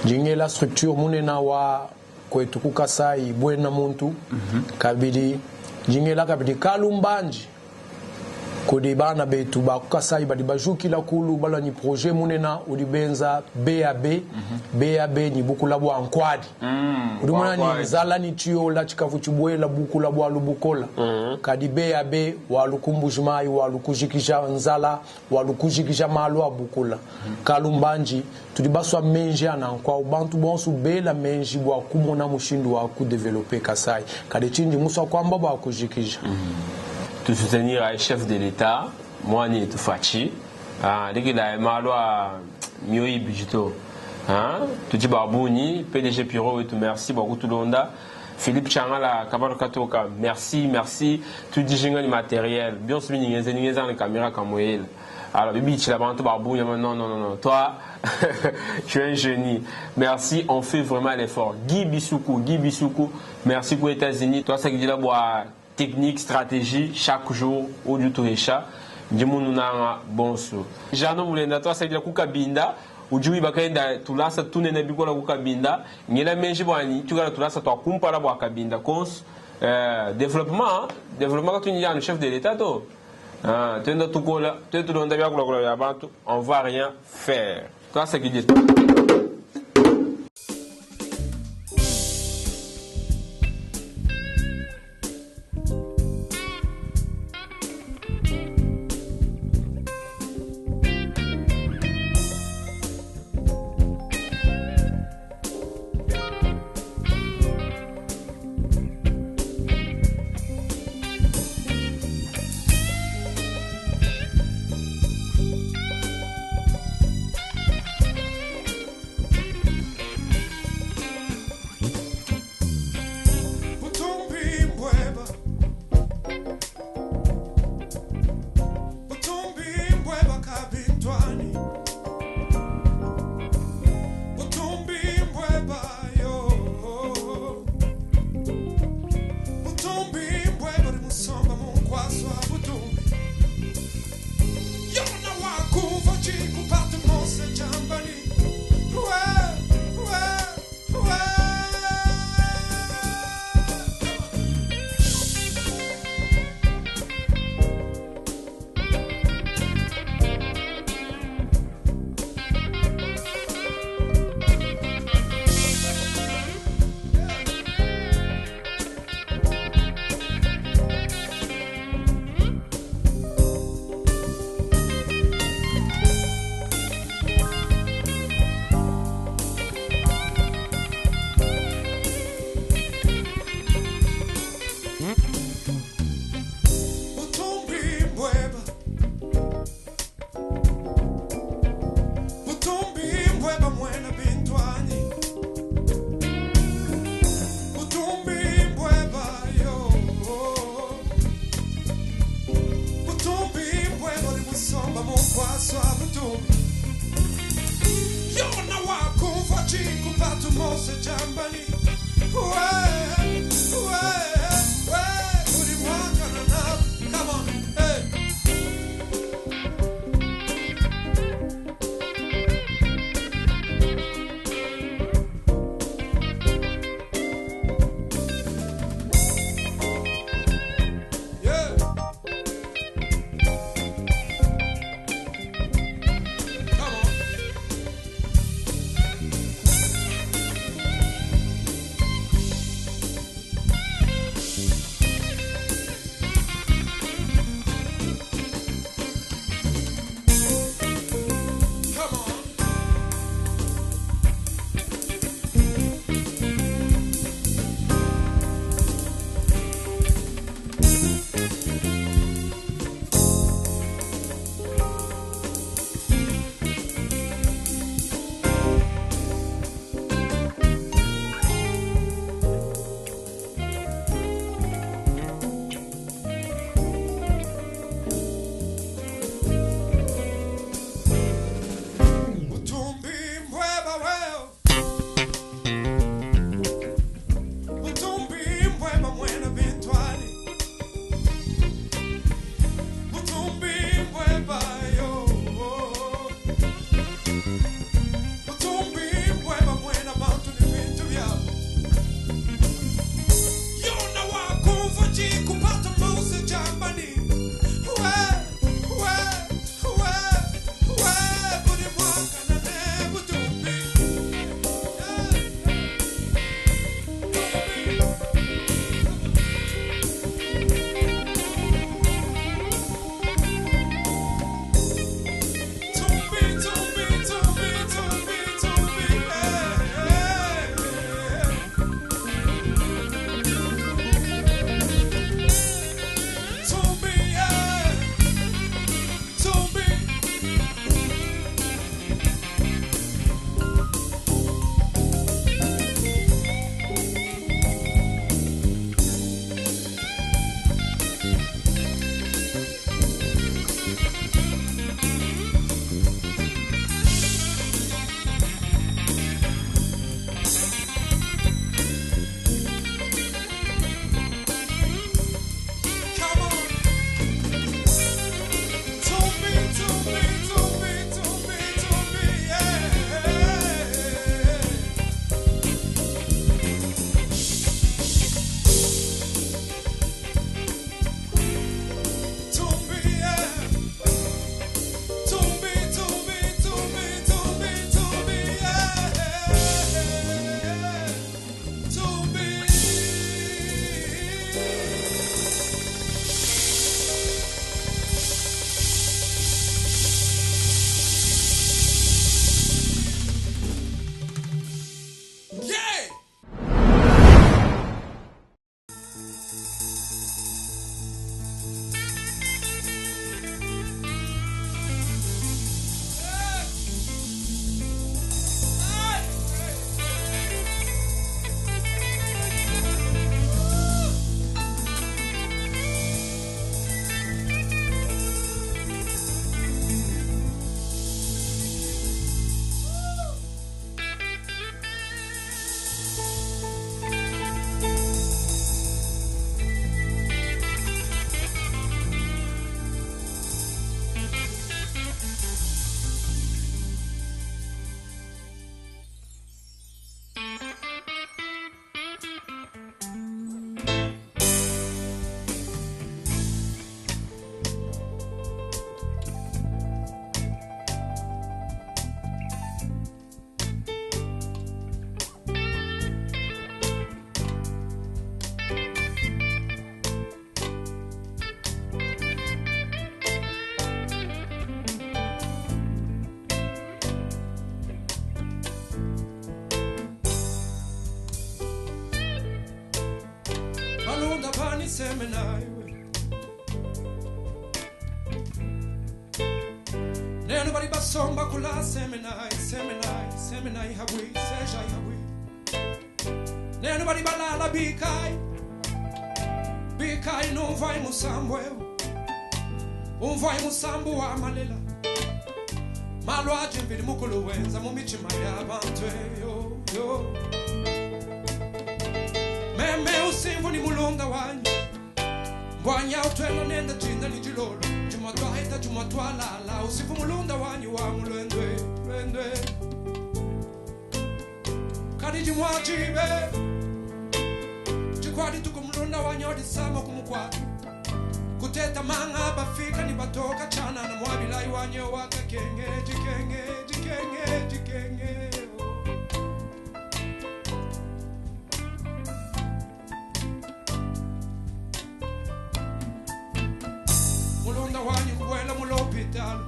njingela structure munena wa kwetu kukasai bwena muntu kabili njingela kabili kalumbanji kudi bana betu bakukasai badi bajukila kulu bala ni projet munena ulibenza BAB. BAB ni bukula bwa nkwadi. Udi mona ni nzala ni chiola chikavu chibwela bukula bwa lubukola. Kadi BAB walukumbujimai walukujikija nzala walukujikija malu abukula. Kalumbanji tudi baswa menji anankwa bantu bonso bela menji bwa kumona mushindu wa kudeveloper Kasai kadi chindi muswa kwamba bwa kujikija. Tu soutenir un chef de l'État, moi ni tu fachi, ah, dès qu'il a malwa mieux budgeto, hein, tu dis babuni, PDG Piro et tout merci beaucoup tout le monde. Philippe Changala, Kabalo Katoka, merci, merci. Tu dis j'ai matériel, bien sûr ni ni la caméra comme elle. Alors bibi tu la babuni, non non non non, toi tu es un génie. Merci, on fait vraiment l'effort. Guy Bissoukou, Guy Bissoukou, merci pour les États-Unis. Toi ça qui dit là bois technique, stratégie, chaque jour, au du tout chat. Ndimu nanga bonsu. Jano mulenda toi ça dit kukabinda ujui bakaenda tulasa tunene bikola kukabinda ngela menji bwani tukala tulasa twa kumpala bwa kabinda cons développement développement quand tu dis chef de l'état to tenda tukola tetulonda byakula kula ya bantu on va rien faire. Toi c'est qui dit. ni semenaiwe. Neno bali basomba kula semenai, semenai, semenai habwi, sejai habwi. Neno bali balala bikai, bikai numvai musambwe. Umvai musambu wa malela. Malwaje mvili mukulu wenza mu mitima y'abantu yo yo. Meme usimvu ni mulunda wanyu. Mbwanya utwela nenda chinda ni jilolo. Juma twahita juma twalala. Usifu mulunda wanyu wa mulwendwe lwendwe. Kadi jimwachibe. Chikwadi tukumulunda wanyu odisama kumukwatu. Kuteta manga bafika ni batoka chana na mwabilai wanyo wakakenge jikenge jikenge jikenge. Mulunda wanyu kubwela mulopitalo.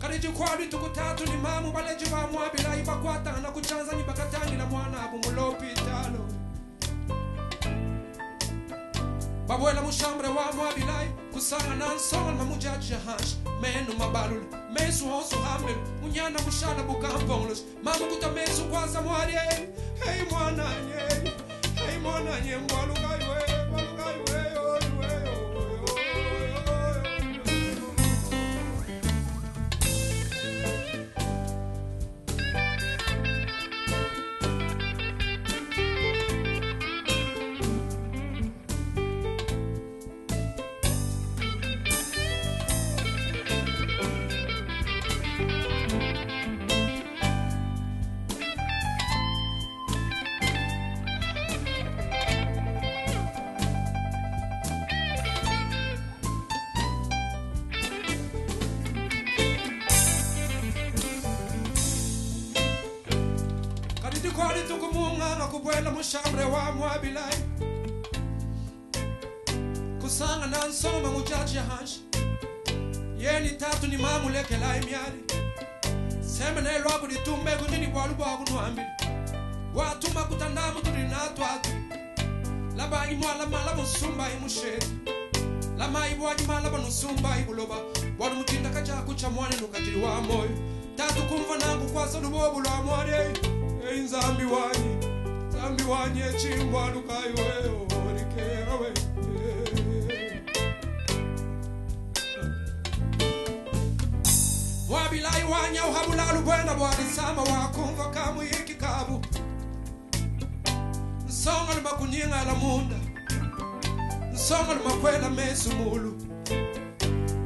Kadi jikwadi tukutatu ni mamu baleji ba mwabilai bakwatana kuchanza ni bakatangila mwana abu mulopitalo. Babwela mushambre wa mwabilai kusanga na nsonga mamujaji hash menu mabalulu mesu honsu hamelu munyana mushala bukamponglos mamukuta mesu kwaza mwarie hey mwananye hey mwananye mbwalukaiwe mbwalukaiwe oiwe oiwe. Kubwela mushambre wa mwabilai kusanga na nsoma mujaji hanshi yeni tatu ni mamulekela imyali semene lwaku litumbe kutini bwalu bwaku nwambili watuma kutandamu tuli natwatu labanyi mwala mala musumba imusheti lamayi bwanyi mala banusumba ibuloba bwalu mutinda kachaku cha mwane nukatili wa moyo tatu kumva nangu kwasa lubobu lwa mwane ei nzambi wanyi Zambi wanye chimbwa lukaiwe orikewe. Wabilai wanya uhabula lubwena bwalisama wakumva kamuyiki kabu. Nsonga lumakunyinga la munda. Nsonga lumakwela mesu mulu.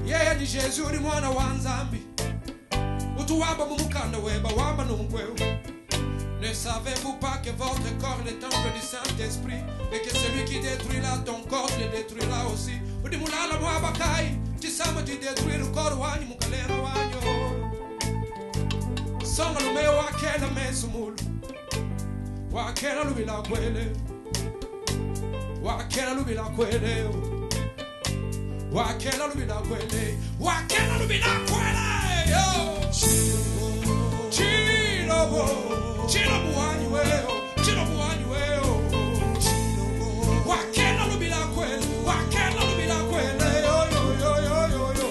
Yeye ni Jesu uri mwana wa Nzambi. Utuwamba mumukanda weba wamba nungwewe. Ne savez-vous pas que votre corps est le temple du Saint-Esprit et que celui qui détruira ton corps le détruira aussi? Udimulala mwabakai, chisama ti détruire le corps wanyu mukalera wanyu. Songa lume wakela mesumulu, wakela lubila kwele, wakela lubila kwele, wakela lubila kwele, wakela lubila kwele. Yo, Chilobo. Chilobo wanyu weo, chilobo wanyu weo. Wakela lubila kwele, wakela lubila kwele, yo yo yo yo yo yo.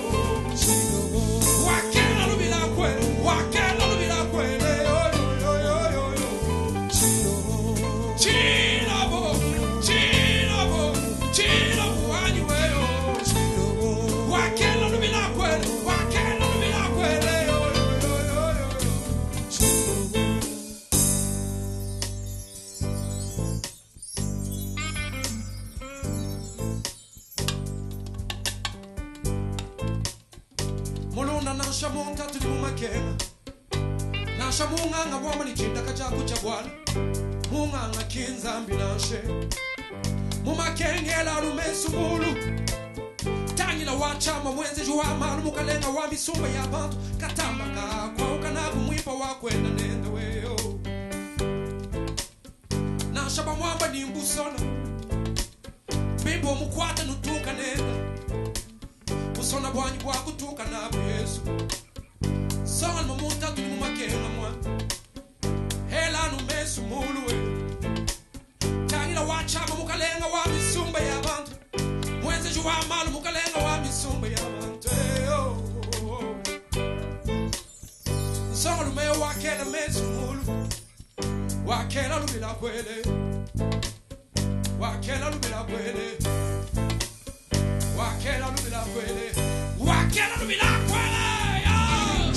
Wakela lubila kwele, wakela lubila kwele, yo yo yo yo yo. Chilobo, chilobo, chilobo wanyu weo. Wakela lubila kwele, wakela lubila kwele, yo yo yo yo yo. Mulunda nansha muntatu ni mumakema nansha mung'ang'a bwama ni chindaka chaku cha bwana mung'ang'a kinzambi nanshe mumakengela lumesumulu tangila wachama mwenzeji wa malu mukalenga wa misumba ya bantu katamba kakwa ukanaku mwipa wakwenda nenda weyo nansha bamwamba ni mbusona bimbo mukwata nutuka nenda busona bwanyu bwakutuka nabo Yesu songa mumutatu ni mumakenga mwa hela numesu muluwe tangila wachama mukalenga wa misumba ya bantu. Wakela lubila kwele. Wakela lubila kwele. Wakela lubila kwele. Wakela lubila kwele. Yeah.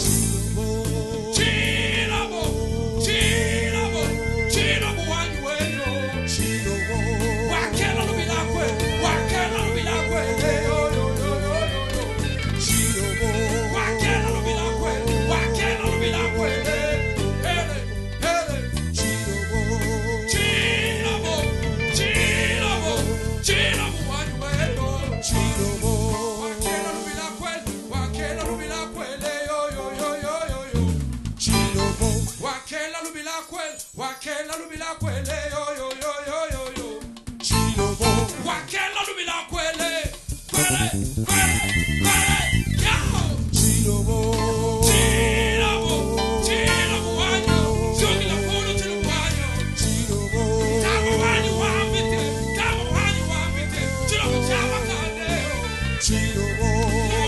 Chilobo, chilobo, chilobo wanyu weyo. Wakela lubila kwele. Wakela lubila kwele. Yo, yo, yo, yo, yo, yo. Wakela lubila kwele. Wakela lubila kwele. Hele, hele. Chilobo, chilobo, chilobo wanyu weyo. Wakela lubila kwele. Wakela lubila kwele. Yo, yo, yo, yo, yo, yo. Wakela lubila kwele. Wakela lubila kwele. Yo, yo, yo, yo, yo, yo. Wakela lubila kwele. Kwele, kwele, kwele. Yo! Chilobo, chilobo wanyu. Shukila kulu chilobo wanyu. Tabo wanyu wambite. Tabo wanyu wambite. Chilobo chama kandeo. Muvu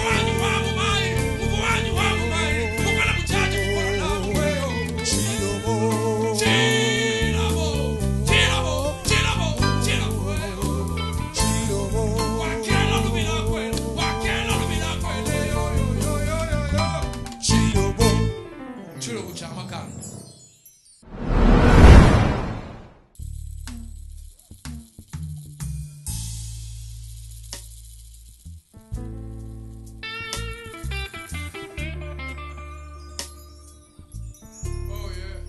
wanyu wamumai. Muvu wanyu wamumai. Mukala muchache mukolo namuweyo. Chilobo, chilobo, chilobo, chilobo weyo. Wakela lubila kwele. Wakela lubila kwele. Yo, yo, yo, yo, yo, yo. Chilobo chama kande. Oh yeah.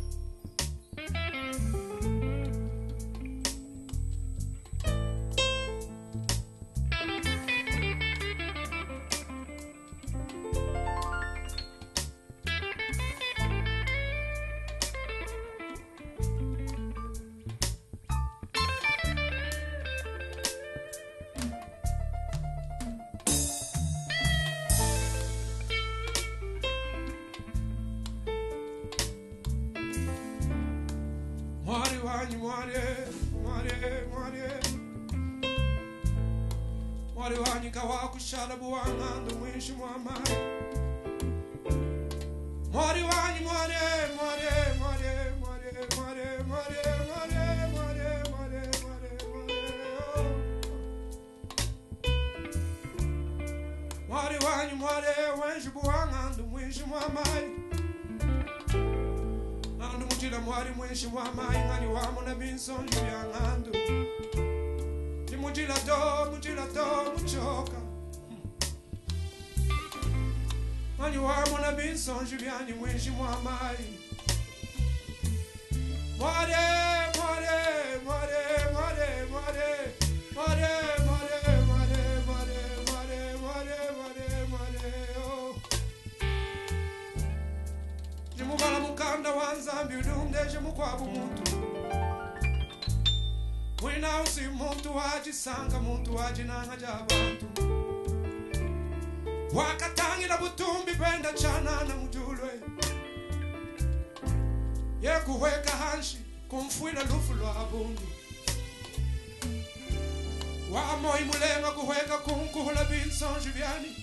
Mwari wanyu mwari mwari mwari mwari wanyu kawakushala buwangando mwishi mwamai mwari wanyu mwari mwari mwari mwari mwari mwari mwari mwari mwari mwari mwari oh. Mwari wanyu mwari wenji buwangando mwishi mwamai Ng'andu mutila mwari mwishi mwamai ng'ani wamuna binsonji bya ng'andu Timutila do mutila do muchoka Ng'ani wamuna binsonji byanyi mwishi mwamai Mware mware mware mware mware mware mware mware mware mware mware mware mware oh Jimubala mukanda wa nzambi ulundeje mukwabu muntu Mwina usi muntu wajisanga muntu wajinanga jabantu Wakatangira butumbi penda chanana mujulwe Yekuweka hanshi kumfwila lufu lwa bundu Wamoi mulenga kuweka kunkuhula binsonji byani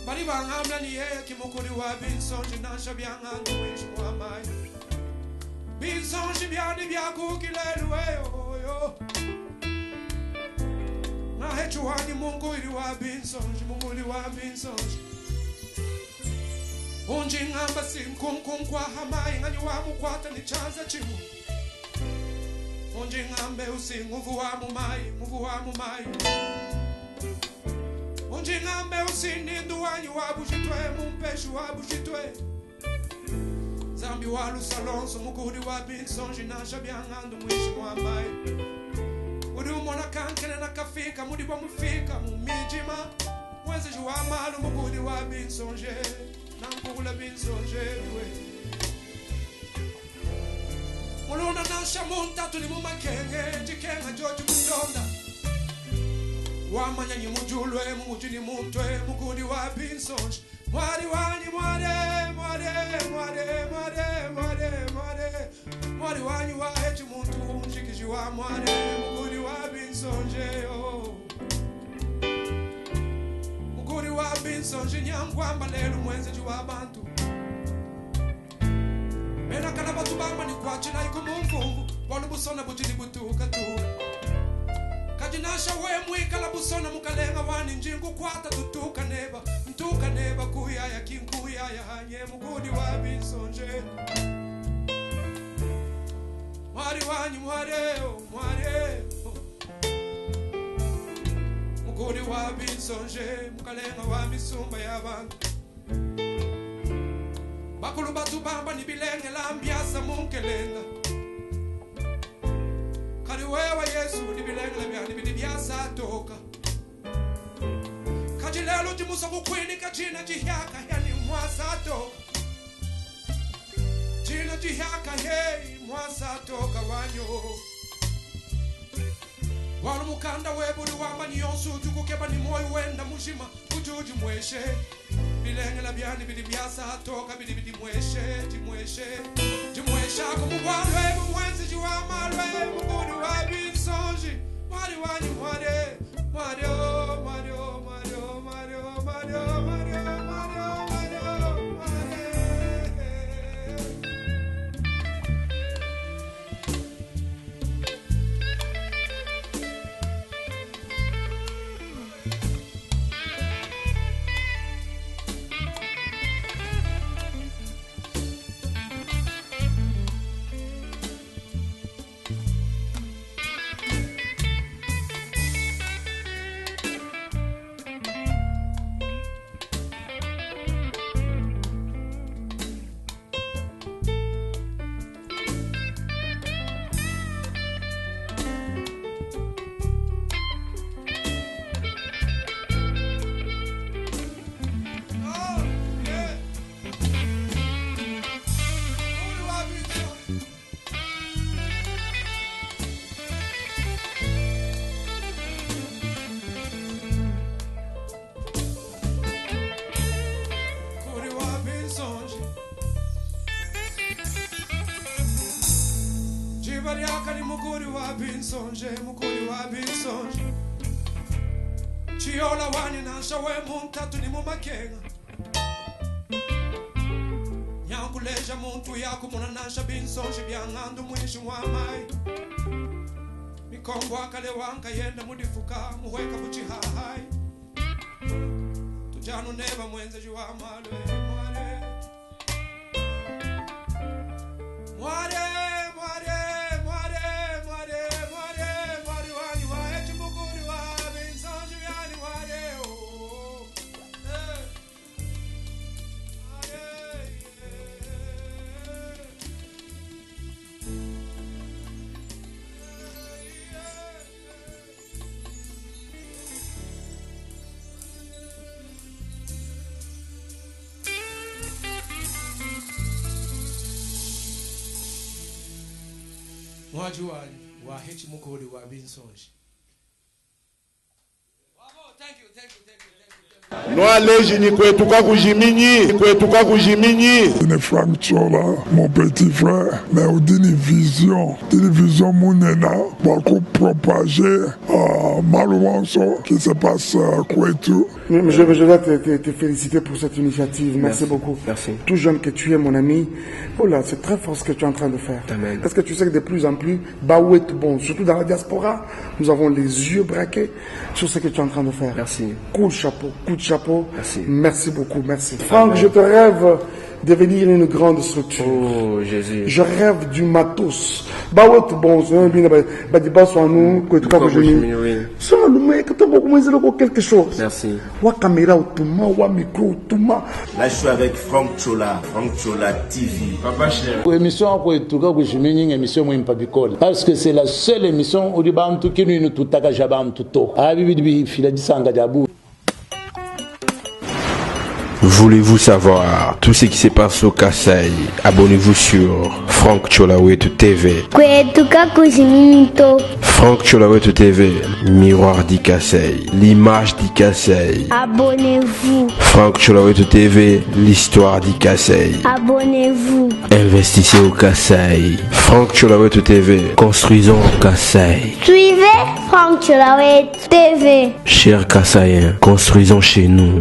Bali bangamla ni yeye kimukuli wa binsonji nasha byang'andu mwishi wa mai Binsonji byani byakukileluweyoyo Nahechuwani Mungu ili wa binsonji Mungu ili wa binsonji Unji ngamba sinkunkunkwa hamai nganyi wa mukwata ni chanza chimu Unji ngambe usinguvu wa mumai muvu wa mumai Unjingambe usinindu wanyu wabushitwe mumpeshi wabushitwe Zambi wa lusalonso mukudi wa binsonji nasha byang'andu mwishi mwamai Uri umona kankene nakafika mudi bamufika mumijima Mwenzeji wa malu mukudi wa binsonje Nankula binsonje we Mulunda nasha muntatu ni mumakenge Jikenga joji mundonda Wamanya ni mujulwe mumujini muntwe mukudi wa binsonje Mwari wanyu mware mware mware mware mware mware Mwari wanyu wa hechi muntu unjikiji wa mware mukudi wa binsonje oh. Mukudi wa binsonje nyangwamba lelu mwenzeji wa bantu Bena kana batu bamba ni kwachila ikumumvumvu bwalu busona butili butukatuka kajinasha we mwikala busona mukalenga wani njingu kwata tutuka neba ntuka neba kuyaya kinkuyaya hanye mugudi wa binsonje mwari wanyu mwareo mwareo mugudi wa binsonje mukalenga wa misumba y'abantu bakulu batubamba nibilengela mbyasa munkelenga kali wewe yesu nibilengela byani bili byasatoka kaji lelo jimusa kukwinika jina jihyaka yani mwasatoka jina jihyaka hei mwasatoka wanyo wali mukanda webuli wambanyi yonse ujukukeba ni moyo wenda mujima ujuji mweshe bilengela byani bili byasatoka bili bili mweshe jimweshe jimweshe akumubwalwe mumwenzi jiwamalwe mugudi wa binsonji mwali wanyu mwale mwalyo mwalyo mwalyo mwalyo mwalyo mwalyo mwalyo mwalyo mwale. Oh, yeah. Mugudi wa binsonji. Kuri wa binsonji. Jiba lyaka ni muguri wa binsonje, muguri wa binsonje. Chiola wani nansha we muntatu ni mumakenga. Nyankuleja muntu yakumuna nansha binsonje byang'andu mwishi wa mai. Mikongo akale wanka yenda mudifuka muhweka muchihahai. Tujanu neba mwenzeji wa malwe mwale. Mwale, mwale, mwale, mwale, mwale, mwale wanyu wa echimukuri wa binsonje byani mwale, oh, eh. Mwale, yeah. Mwaji wanyu wa hechimukuri wa binsonje. Thank you, thank you, thank you, thank you. Nwaleji ni kwetuka kujiminyi, kwetuka kujiminyi. Ni Frank Chola, mon petit frère, mais udi ni vision, udi ni vision munena bua kupropager malu wonso qui se passe kwetu. Mais je dois te féliciter pour cette initiative. Merci, Merci. beaucoup. Merci. Tout jeune que tu es, mon ami, oh là, c'est très fort ce que tu es en train de faire. Amen. Est-ce que tu sais que de plus en plus, Baouet, bon, surtout dans la diaspora, nous avons les yeux braqués sur ce que tu es en train de faire. Merci. Coup de chapeau, coup de chapeau. Merci. Merci beaucoup, merci. Franck, je te rêve devenir une grande structure. Oh Jésus. Je rêve du matos. Baouet, bon, c'est un bien, bah, dis pas, soit nous, que tu Pourquoi vous oui. Soit nous, mais que tu as quelque chose. Merci. Wa caméra utuma, wa micro utuma. Là, je suis avec Franck Chola, Franck Chola TV. Papa cher. Émission kwetuka kujiminyi émission mwimpa bikole parce que c'est la seule émission udi bantu kinwinu tutakaja bantu to abi bidi bifila disanga dia bu Voulez-vous savoir tout ce qui se passe au Kasaï? Abonnez-vous sur Franck Cholawetu TV. Kwetuka kujiminyi to. Franck Cholawetu TV, miroir du Kasaï, l'image du Kasaï. Abonnez-vous. Franck Cholawetu TV, l'histoire du Kasaï. Abonnez-vous. Investissez au Kasaï. Franck Cholawetu TV, construisons au Kasaï. Suivez Franck Cholawet TV. Chers Kasaïens, construisons chez nous.